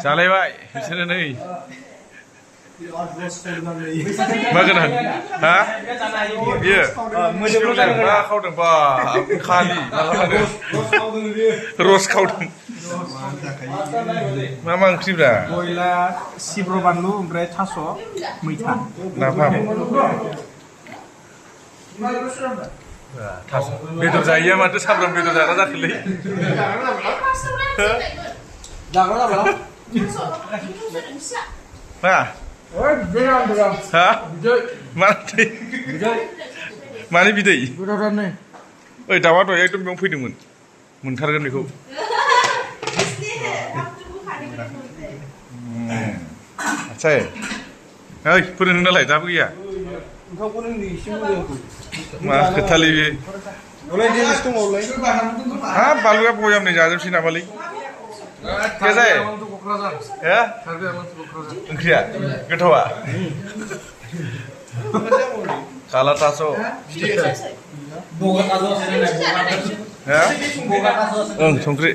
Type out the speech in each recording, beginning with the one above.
जालायबाय बिसोरो नै मा गोनां हा बियो मा खावदों बा खालि रस खावदों मा मा ओंख्रिब्रा बयलार सिब्र बानलु ओमफ्राय थास' मैथा नाफाम बेदर जायैया माथो सामब्राम बेदर जाग्रा जाखोलै मा हा मानि बिदै ओइ दाउआ दहाय एकदम बेयाव फैदोंमोन मोनथारगोन बेखौ आच्छा ओइ फोरोंनो नालाय दाबो गैया मा खोथालै बे हाब बानलुआ बयामनै जाजोबसै नामालै क्या जायो ओंख्रिया गोथावा काला थास' ओं संख्रि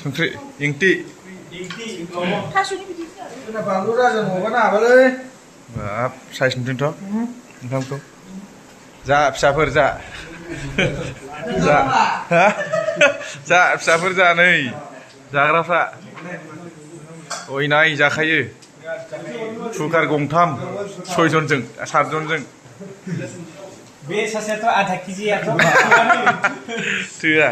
संख्रि इंथि बाब साइज नुदोंथ' ओंखामखौ जा फिसाफोर जा जा फिसाफोर जा नै जाग्राफ्रा अयनाय जाखायो कुकार गंथाम 6 जनजों 7 जनजों बे सासेयाथ' आधा केजियाथ' थोआ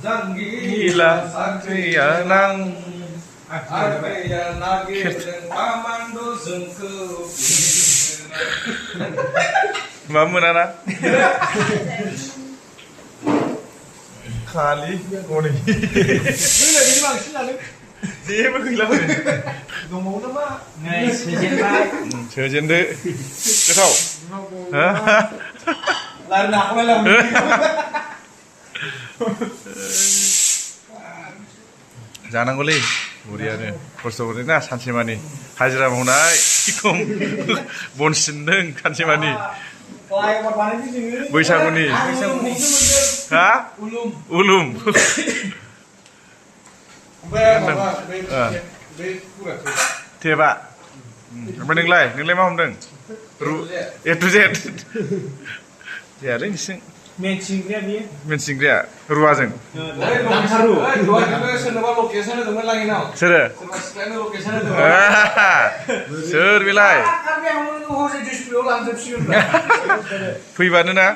gila sakriya nang मा मोनाना खालि हनै जेबो गैला दंबावो नामा नै सोजेनबाय सोजेनदो गोथाव लारु नाखौलाय जानांगौलै बुरियानो खस्थ' मोनोना सानसेमानि हाजिरा मावनाय खम बन सिनदों सानसेमानि बैसागुनि हा उलुम थेबा ओमफ्राय नोंलाय मा हमदों ए टु जेड जायालै नोंसिं मेनसिंग्राया रुवाजों सोरो सोर बेलाय फैबानो ना